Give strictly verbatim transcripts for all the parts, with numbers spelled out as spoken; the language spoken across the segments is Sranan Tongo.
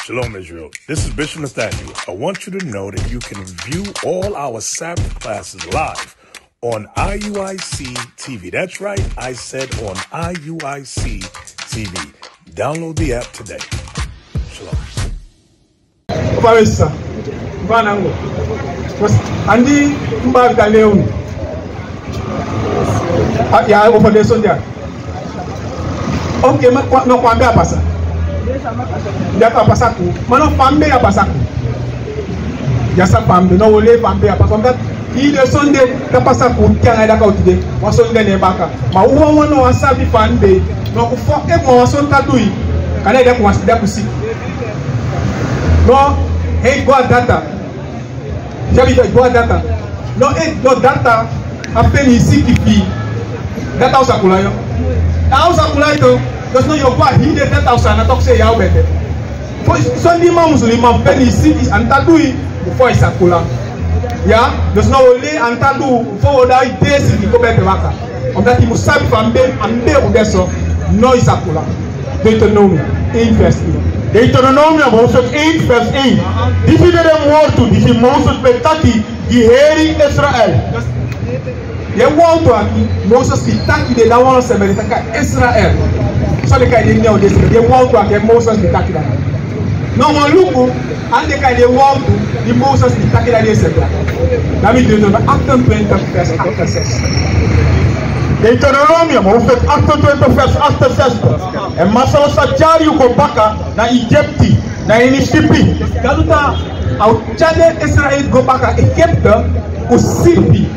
Shalom, Israel. This is Bishop Nathaniel. I want you to know that you can view all our Sabbath classes live on I U I C T V. That's right, I said on I U I C T V. Download the app today. Shalom. Opa wesa. Opa nango. Bos, andi mba vita leon. Ah, ya, opa de sondia. Ok, ma kwa, no, kwa mbe a pasa. Ya ka pasa ku. Ma no, fa mbe a pasa ku. Ya sa fa mbe, no, wole fa mbe a pasa. Omdat hii de sonde, ta pasa ku, te anga daka u tide. Wan sonde na en baka. Ma u wan wan no wan sabi fa mbe. No, u fo, e, ma wan sonde ta du i. Kan e de ku wan, de ku si. No, hei, go a data. Sabi, go a data. No, e, no data. A feni siki fi. Data o sa kula yu. A o sa kula yu. Dus no, yu o go a hii de data o sa na toku se ya o bete. Fo, sondiman, musuliman, feni siki, a no ta du i, fo i sa kula. Ya, dus no, wole, a no ta du, fo o da i de siki, go bete baka. Omdat i mu sabi fa mbe, a mbe u de so, no i sa kula. Deuteronomium één vers één. Deuteronomium, hoofdstuk één, vers één. Disi de den wortu, disi Moses ben taki, gi heri Israel. Den wortu aki Moses ben taki, den na wan sembe den taki Israel. So den kai den nen disi, den wortu aki Moses ben taki dati. No, ma luku, anda den kai den wortu di Moses ben taki dati den sembe. Dati mi Deuteronomium achtentwintig vers achtenzestig. Deuteronomium, hoofdstuk achtentwintig, vers achtenzestig. En Masra sa tyari yu go baka na Egipte, na ini sipi. Gadu taki a o tyari den Israel go baka Egipte, ku sipi.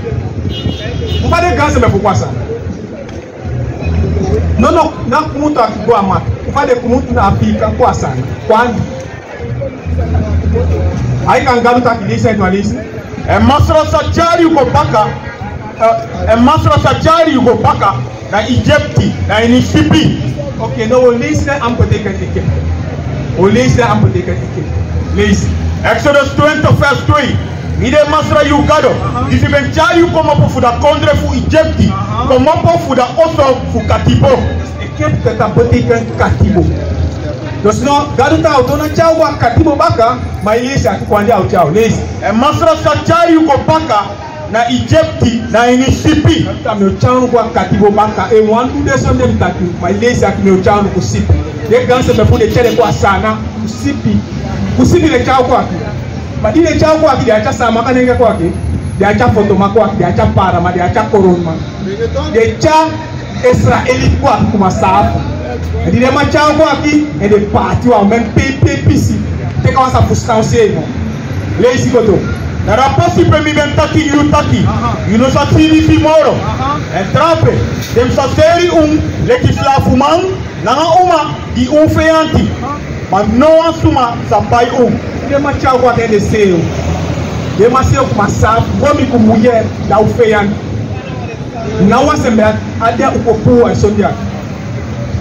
Fa den gaanse ben fu kon a Saanan? No, no, na kumutu aki go a mati. Fa den kumutu na Afrika kon a Saanan? Kon andi. Ai, kan Gadu taki, leisi, leisi. En Masra sa tyari yu go baka, eh, en Masra sa tyari yu go baka na Egipte, na ini sipi. Ok, now wi o leisi san a betekent Egipte. Wi o leisi san a betekent Egipte. Leisi. Exodus twintig vers twee. Mi de Masra yu Gado, disi ben tyari yu komopo fu a kondre fu Egipte, komopo fu a oso fu katibo. Egipte, dati betekent katibo. Dus now, Gadu taki a o dona tyari yu go a katibo baka, ma yu leisi, a tu kwandi a o tyari yu, leisi. En Masra sa tyari yu go baka na Egipte, na ini sipi. Dati mi o tyari unu go a katibo baka. E wani du den sani di mi taki, ma leisi, a tu mi o tyari unu go sipi. Den gaanse ben fu den tyari den go a Saanan, go sipi. Go sipi den tyari kon aki. Ma di den tyari kon aki, den á tyari Saamaka nenge kon aki. Den á tyari Fotoman kon aki, den á tyari Paarama, den á tyari Koronman. Den tyari Israeliti kon aki, kuma saafu. Di den man tyari kon aki, en den paati wan, men pei pei pisi. Teki wan sa fusutan sei no. Leisi go doro. Na a pasi pe mi ben taki yu taki, yu no sa si disi moro. En drape, den sa seri unu leki slafuman, nanga uma, gi un feyanti. Ma no wan suma sa pai un. Den man tyari kon aki, en den seri unu. Den man seri unu kuma saafu, bomi, ku muyee, da un feyanti. Na wan sembe a de, a kon puu a sonde.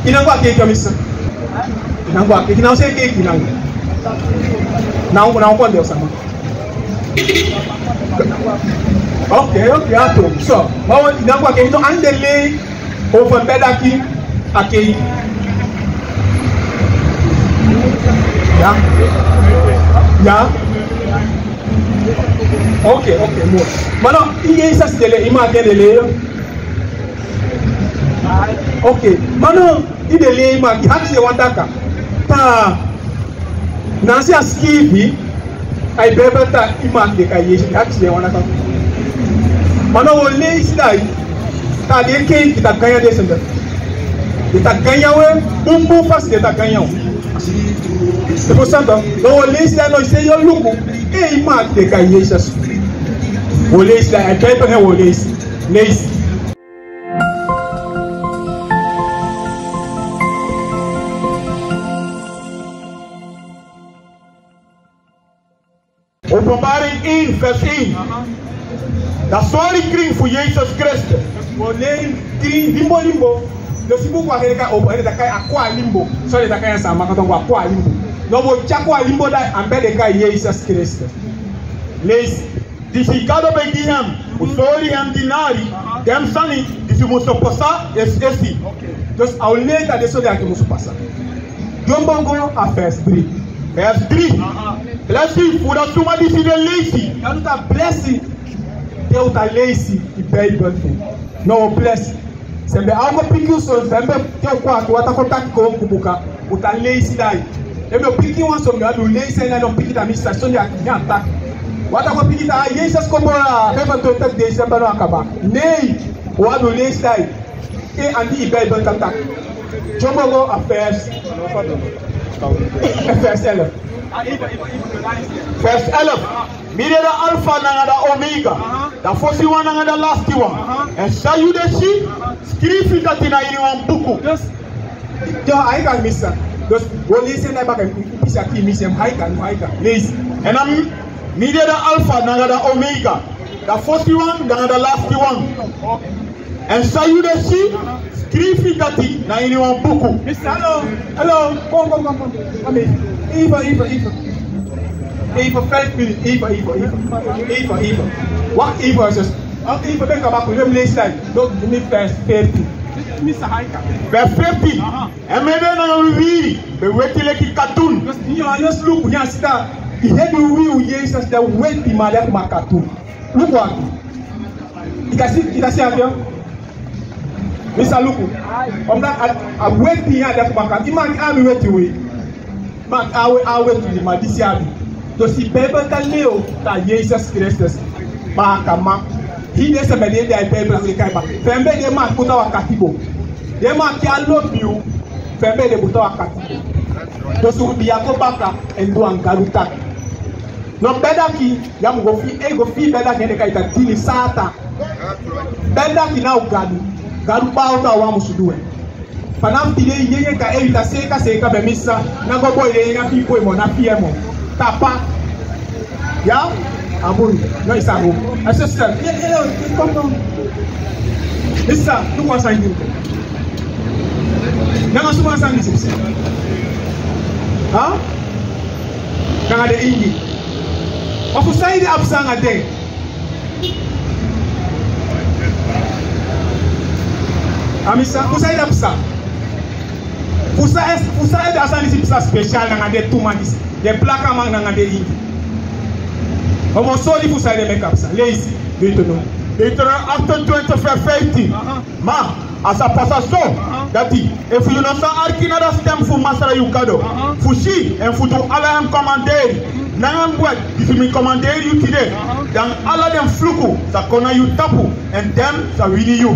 I nango a keiki, mi sa. I nango a keiki, na wan se keiki i nango. Na wan, na wan kondee o sama. Ok, ok, a tu. So, ma wan, i nango a keiki, no, anda den lei over bedaki a keiki. Ya. Ya. Ok, ok, mo. Ma now, i Yesus de lei, i maki en de lei. Ok, ma now, i de lei, i maki, aksi en wan daka. Taa, na san a sikiifi a Bijbel taki i maki de kai Yesus, aksi en wan daka. Ma now wi o leisi dati, taki den keiki ta ganyan den sende. Den ta ganyan wi, bunbun fasi den ta ganyan wi. Yu e frustan? Now wi o leisi dati, now i sei yu o luku, e, i maki de kai Yesus. Wi o leisi dati, a Bijbel, wi o leisi. Leisi. Openbaring één, vers één. A sori krin fu Yesus Kristus. Wi o leisi krin limbo limbo. Dus i buku a heri kai opo, heri ta kai a kon a limbo. So den ta kai a Saamaka tongo a kon a limbo. Now wi o tyari kon a limbo dati, a ben de kai Yesus Kristus. Leisi. Disi Gado ben gi en, un sori en dinari, den sani disi musu pasa, esi esi. Dus a o lei taki den sani aki musu pasa. Dyombo go a vers drie. Vers drie. Blesi fu dati suma disi e leisi. Dati un ta blesi te un ta leisi a Bijbel fu. No, blesi. San mi ben abi kon piki un so, san mi ben, te un kon, wan taki kon taki kon buka, un ta leisi dati. Efu un piki wan so, mi abi leisi en, no piki dati, mi sa so, mi a taki. Wan taki kon piki taki, a, Yesus kon bori a vijfentwintig december, no, a kaba. Nee, un abi leisi dati. Te a ini a Bijbel taki taki. Dyombo go a vers. Vers elf. Vers elf. Mi de a Alfa nanga a Omega. A fosiwan nanga a lastiwan. Èn san yu de si, skrifi dati na ini wan buku. Dus, ya, a e kan misi. Dus, go leisi en na baka, pisi a kan misi, a e kan, a e kan. Leisi. Èn a mi, mi de a Alfa nanga a Omega. A fosiwan nanga a lastiwan. Èn san yu de si, skrifi dati na ini wan buku. Mister, hallo, hallo, kom, kom, kom, kom. Kom hier. Even, even, even. Even vijf minuten, even, even, even. Even, even. Wacht even, zus. Wacht even, ben ik aan het lezen. Look, in vers veertien. Mister Haika. Vers veertien. Aha. Èn mi ede nanga wiwiri ben weti leki katun. Dus Johannes luku, ya sita. Yu hedi wiwiri, Yesus de weti ma leki ma katun. Luku aki. Yu kan si, yu kan si aki, ya. Mister, luku. Omdat a, a weti ya de baka. Yu man abi weti wi. Man abi, a weti wi, ma disi abi. Dus a Bijbel kan lei yu taki Yesus Kristus. Baka ma. Hii de san mi ben de a Bijbel a kan baka. Fa mi ben de, man kon a wan katibo. Den man kon lobi yu. Fa mi ben de kon a wan katibo. Dus un abi fu go baka èn du wan Gadu taki. No, bèdaki, ya mu go fii, e go fii bèdaki èn den kai taki tini sata. Bèdaki na un Gadu. Gadu baka, a wan musu du en. Vanaf tide, yeye kan e wita seka seka ben misi san. Na go boi, yeye na fii boi moo, na fii en moo. Tapa. Ya? A bun. No, i sa go. A sister. Ye, ye, ye, kom, kom. Mister, luku wan sani gi mi. Nanga suma sani gi mi, sister? Ha? Nanga den ingi. Ma fu san ede a psa nanga den? A mi sa, fu san ede a psa? Fu san ede, fu san ede a sani disi psa special nanga den tu man disi? Den blakaman nanga den ingi. Un mus sori fu san ede meki a psa. Leisi. Deuteronomium. Deuteronomium achtentwintig vers vijftien. Aha. Ma a sa pasa so, aha, dati efu yu no sa arki na a stem fu Masra yu Gado, aha, fu si èn fu du ala en komanderi, mhm, nanga en wet disi mi komanderi yu tide, aha, dan ala den fluku sa kon na yu tapu, èn den sa wini yu.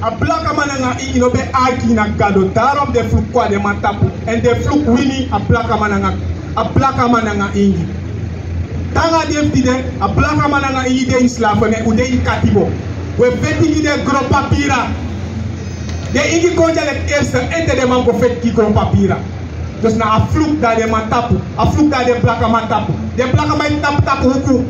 A blakaman nanga ingi no ben arki na Gado, daarom den fluku kon na den man tapu, èn den fluku wini a blakaman nanga, a blakaman nanga ingi. Te nanga den fu tide, a blakaman nanga ingi de ini slavernij, un de ini katibo. Un e feti gi den gron papira. Den ingi kon dya leki eerste, ete den man go feti gi gron papira. Dus na a fluku de na den man tapu, a fluku de na den blakaman tapu. Den blakaman e tapu tapu uku.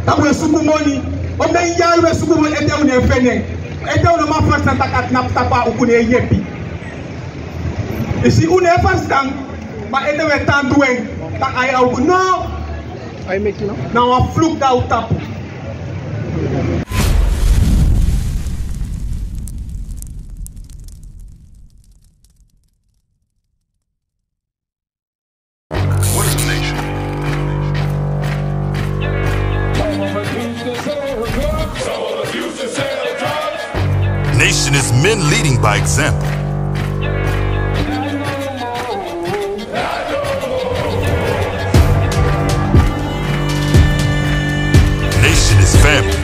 Tapu e suku moni. Omeni yari un e suku moni, ete un no e feni en. Ete un no man ferstan taki a knapu tapu a uku no e yepi. I si, un no e ferstan, ma ete un e tan du en, taki a uku no. Ai meki no. Na wan fluku de na un tapu. What is a nation? Nation is men leading by example. Nation is family.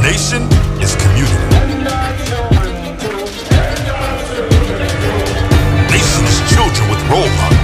Nation is community. Nation is children with role models.